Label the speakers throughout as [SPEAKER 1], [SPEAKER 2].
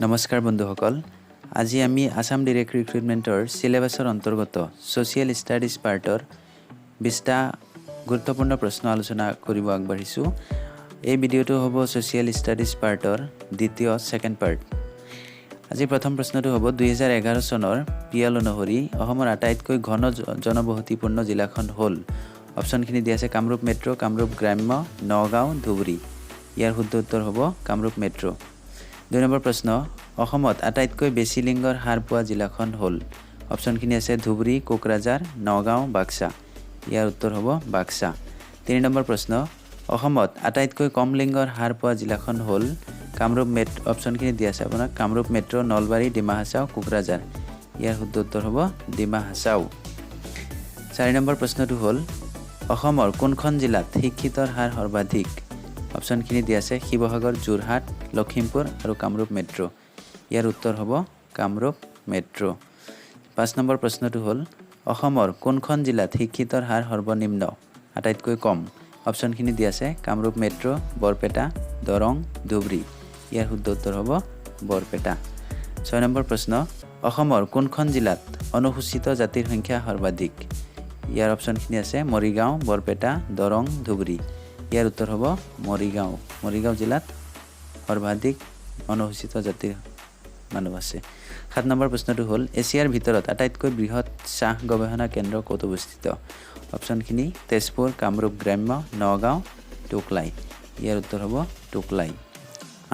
[SPEAKER 1] নমস্কাৰ বন্ধুসকল, আজি আমি আছাম ডিৰেক্ট ৰিক্ৰুইটমেণ্টৰ চিলেবাছৰ অন্তৰ্গত ছ'চিয়েল ষ্টাডিজ পাৰ্টৰ 20টা গুৰুত্বপূৰ্ণ প্ৰশ্ন আলোচনা কৰিব আগবাঢ়িছোঁ। এই ভিডিঅ'টো হ'ব ছ'চিয়েল ষ্টাডিজ পাৰ্টৰ দ্বিতীয়, ছেকেণ্ড পাৰ্ট। আজি প্ৰথম প্ৰশ্নটো হ'ব, 2011 চনৰ পিয়ল অনুসৰি অসমৰ আটাইতকৈ ঘন জনবসতিপূৰ্ণ জিলাখন হ'ল? অপশ্যনখিনি দিয়া আছে কামৰূপ মেট্ৰ', কামৰূপ গ্ৰাম্য, নগাঁও, ধুবুৰী। ইয়াৰ শুদ্ধ উত্তৰ হ'ব কামৰূপ মেট্ৰ'। 2 নম্বৰ প্ৰশ্ন, অসমত আটাইতকৈ বেছি লিংগৰ হাৰ পোৱা জিলাখন হ'ল? অপশ্যনখিনি আছে ধুবুৰী, কোকৰাঝাৰ, নগাঁও, বাক্সা। ইয়াৰ উত্তৰ হ'ব বাক্সা। 3 নম্বৰ প্ৰশ্ন, অসমত আটাইতকৈ কম লিংগৰ হাৰ পোৱা জিলাখন হ'ল? কামৰূপ অপশ্যনখিনি দিয়া আছে আপোনাক কামৰূপ মেট্ৰ', নলবাৰী, ডিমা হাছাও, কোকৰাঝাৰ। ইয়াৰ শুদ্ধ উত্তৰ হ'ব ডিমা হাছাও। 4 নম্বৰ প্ৰশ্নটো হ'ল, অসমৰ কোনখন জিলাত শিক্ষিতৰ হাৰ সৰ্বাধিক? অপশ্যনখিনি দিয়া আছে শিৱসাগৰ, যোৰহাট, লখিমপুৰ আৰু কামৰূপ মেট্ৰ'। ইয়াৰ উত্তৰ হ'ব কামৰূপ মেট্ৰ'। 5 নম্বৰ প্ৰশ্নটো হ'ল, অসমৰ কোনখন জিলাত শিক্ষিতৰ হাৰ সৰ্বনিম্ন, আটাইতকৈ কম? অপশ্যনখিনি দিয়া আছে কামৰূপ মেট্ৰ', বৰপেটা, দৰং, ধুবুৰী। ইয়াৰ শুদ্ধ উত্তৰ হ'ব বৰপেটা। 6 নম্বৰ প্ৰশ্ন, অসমৰ কোনখন জিলাত অনুসূচিত জাতিৰ সংখ্যা সৰ্বাধিক? ইয়াৰ অপশ্যনখিনি আছে মৰিগাঁও, বৰপেটা, দৰং, ধুবুৰী। ইয়াৰ উত্তৰ হ'ব মৰিগাঁও। মৰিগাঁও জিলাত সৰ্বাধিক অনুসূচিত জাতিৰ মানুহ আছে। 7 নম্বৰ প্ৰশ্নটো হ'ল, এছিয়াৰ ভিতৰত আটাইতকৈ বৃহৎ চাহ গৱেষণা কেন্দ্ৰ ক'ত অৱস্থিত? অপশ্যনখিনি তেজপুৰ, কামৰূপ গ্ৰাম্য, নগাঁও, টোকলাই। ইয়াৰ উত্তৰ হ'ব টোকলাই।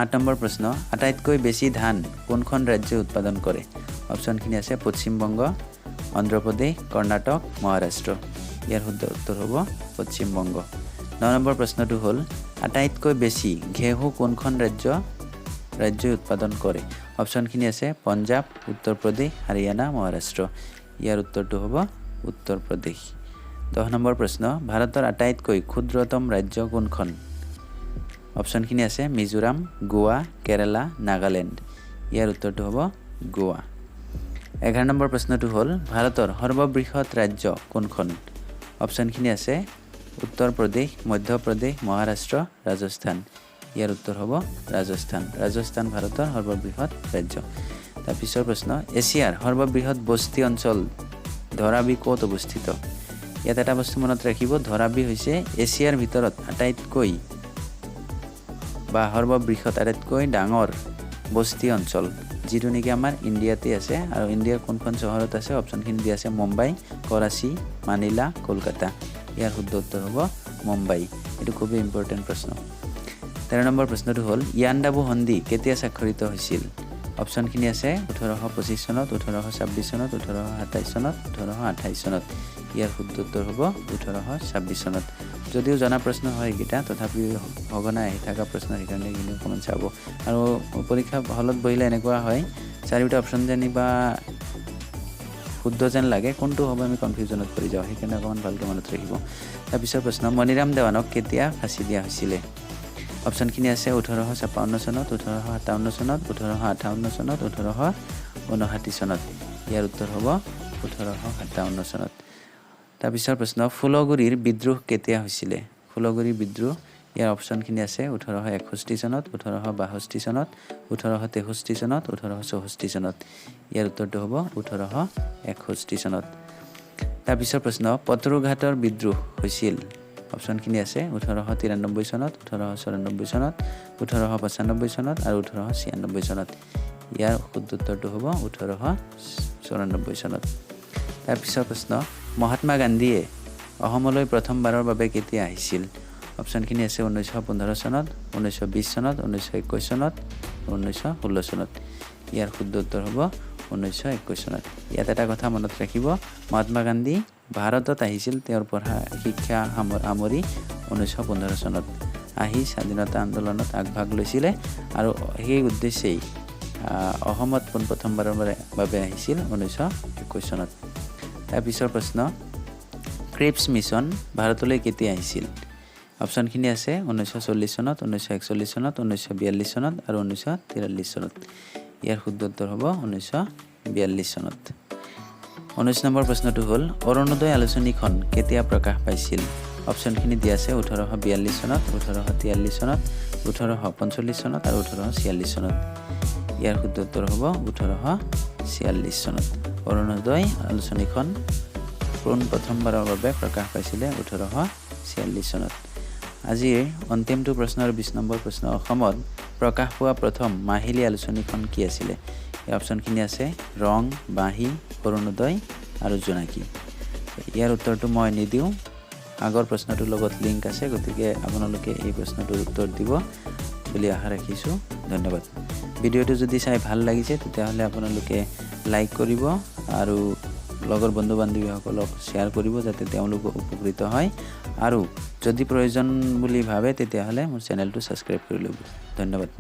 [SPEAKER 1] 8 নম্বৰ প্ৰশ্ন, আটাইতকৈ বেছি ধান কোনখন ৰাজ্যই উৎপাদন কৰে? অপশ্যনখিনি আছে পশ্চিমবংগ, অন্ধ্ৰপ্ৰদেশ, কৰ্ণাটক, মহাৰাষ্ট্ৰ। ইয়াৰ শুদ্ধ উত্তৰ হ'ব পশ্চিমবংগ। 9 নম্বৰ প্ৰশ্নটো হ'ল, আটাইতকৈ বেছি ঘেঁহু কোনখন ৰাজ্যই উৎপাদন কৰে? অপশ্যনখিনি আছে পঞ্জাৱ, উত্তৰ প্ৰদেশ, হাৰিয়ানা, মহাৰাষ্ট্ৰ। ইয়াৰ উত্তৰটো হ'ব উত্তৰ প্ৰদেশ। 10 নম্বৰ প্ৰশ্ন, ভাৰতৰ আটাইতকৈ ক্ষুদ্ৰতম ৰাজ্য কোনখন? অপশ্যনখিনি আছে মিজোৰাম, গোৱা, কেৰালা, নাগালেণ্ড। ইয়াৰ উত্তৰটো হ'ব গোৱা। 11 নম্বৰ প্ৰশ্নটো হ'ল, ভাৰতৰ সৰ্ববৃহৎ ৰাজ্য কোনখন? অপশ্যনখিনি আছে উত্তৰ প্ৰদেশ, মধ্যপ্ৰদেশ, মহাৰাষ্ট্ৰ, ৰাজস্থান। ইয়াৰ উত্তৰ হ'ব ৰাজস্থান। ৰাজস্থান ভাৰতৰ সৰ্ববৃহৎ ৰাজ্য। তাৰপিছৰ প্ৰশ্ন, এছিয়াৰ সৰ্ববৃহৎ বস্তি অঞ্চল ধৰাবি ক'ত অৱস্থিত? ইয়াত এটা বস্তু মনত ৰাখিব, ধৰাবি হৈছে এছিয়াৰ ভিতৰত আটাইতকৈ বা সৰ্ববৃহৎ, আটাইতকৈ ডাঙৰ বস্তি অঞ্চল, যিটো নেকি আমাৰ ইণ্ডিয়াতে আছে। আৰু ইণ্ডিয়াৰ কোনখন চহৰত আছে? অপশ্যনখিনি দিয়া আছে মুম্বাই, কৰাচী, মানিলা, কলকাতা। ইয়াৰ শুদ্ধ উত্তৰ হ'ব মুম্বাই। এইটো খুবেই ইম্পৰ্টেণ্ট প্ৰশ্ন। 13 নম্বৰ প্ৰশ্নটো হ'ল, ইয়াণ্ডাবু সন্ধি কেতিয়া স্বাক্ষৰিত হৈছিল? অপশ্যনখিনি আছে 1825 চনত, 1826 চনত, 1827 চনত, 1828 চনত। ইয়াৰ শুদ্ধ উত্তৰ হ'ব 1826 চনত। যদিও জনা প্ৰশ্ন হয় এইকেইটা, তথাপিও সঘনাই আহি থকা প্ৰশ্ন, সেইকাৰণে এইখিনি অকণমান চাব। আৰু পৰীক্ষা হলত বহিলে এনেকুৱা হয়, চাৰিওটা অপশ্যন যেনিবা শুদ্ধ যেন লাগে, কোনটো হ'ব আমি কনফিউজনত পৰি যাওঁ। সেইকাৰণে অকণমান ভালকৈ মনত ৰাখিব। তাৰপিছৰ প্ৰশ্ন, মণিৰাম দেৱানক কেতিয়া ফাঁচি দিয়া হৈছিলে? অপশ্যনখিনি আছে 1856 চনত, 1857 চনত, 1858 চনত, 1859 চনত। ইয়াৰ উত্তৰ হ'ব 1857 চনত। তাৰপিছৰ প্ৰশ্ন, ফুলগুৰিৰ বিদ্ৰোহ কেতিয়া হৈছিলে? ফুলগুৰি বিদ্ৰোহ, ইয়াৰ অপশ্যনখিনি আছে 1861 চনত, 1862 চনত, 1863 চনত, 1864 চনত। ইয়াৰ উত্তৰটো হ'ব 1861 চনত। তাৰপিছৰ প্ৰশ্ন, পথৰুঘাটৰ বিদ্ৰোহ হৈছিল? অপশ্যনখিনি আছে 1893 চনত, 1894 চনত, 1895 চনত আৰু 1896 চনত। ইয়াৰ শুদ্ধ উত্তৰটো হ'ব 1894 চনত। তাৰপিছৰ প্ৰশ্ন, মহাত্মা গান্ধীয়ে অসমলৈ প্ৰথমবাৰৰ বাবে কেতিয়া আহিছিল? অপশ্যনখিনি আছে 1915 চনত, 1920 চনত, 1921 চনত, 1916 চনত। ইয়াৰ শুদ্ধ উত্তৰ হ'ব 1921 চনত। ইয়াত এটা কথা মনত ৰাখিব, মহাত্মা গান্ধী ভাৰতত আহিছিল তেওঁৰ পঢ়া শিক্ষা সামৰি 1915 চনত আহি স্বাধীনতা আন্দোলনত আগভাগ লৈছিলে আৰু সেই উদ্দেশ্যেই অসমত পোনপ্ৰথমবাৰৰ বাবে আহিছিল 1921 চনত। তাৰপিছৰ প্ৰশ্ন, ক্ৰিপছ মিছন ভাৰতলৈ কেতিয়া আহিছিল? অপশ্যনখিনি আছে 1940 চনত, 1941 চনত, 1942 চনত আৰু 1943 চনত। ইয়াৰ শুদ্ধ উত্তৰ হ'ব 1942 চনত। 19 নম্বৰ প্ৰশ্নটো হ'ল, অৰুণোদয় আলোচনীখন কেতিয়া প্ৰকাশ পাইছিল? অপশ্যনখিনি দিয়া আছে 1842 চনত, 1843 চনত, 1845 চনত আৰু 1846 চনত। ইয়াৰ শুদ্ধ উত্তৰ হ'ব 1846 চনত। অৰুণোদয় আলোচনীখন পোনপ্ৰথমবাৰৰ বাবে প্ৰকাশ পাইছিলে 1846 চনত। আজিৰ অন্তিমটো প্ৰশ্ন আৰু 20 নম্বৰ প্ৰশ্ন, অসমত প্ৰকাশ পোৱা প্ৰথম মাহিলী আলোচনীখন কি আছিলে? এই অপশ্যনখিনি আছে ৰং, বাঁহী, অৰুণোদয় আৰু জোনাকী। ইয়াৰ উত্তৰটো মই নিদিওঁ, আগৰ প্ৰশ্নটোৰ লগত লিংক আছে, গতিকে আপোনালোকে এই প্ৰশ্নটোৰ উত্তৰ দিব বুলি আশা ৰাখিছোঁ। ধন্যবাদ। ভিডিঅ'টো যদি চাই ভাল লাগিছে, তেতিয়াহ'লে আপোনালোকে লাইক কৰিব আৰু লগৰ বন্ধু বান্ধৱীসকলক শ্বেয়াৰ কৰিব, যাতে তেওঁলোকো উপকৃত হয়। আৰু যদি প্ৰয়োজন বুলি ভাবে, তেতিয়াহ'লে মোৰ চেনেলটো ছাবস্ক্ৰাইব কৰি ল'ব। ধন্যবাদ।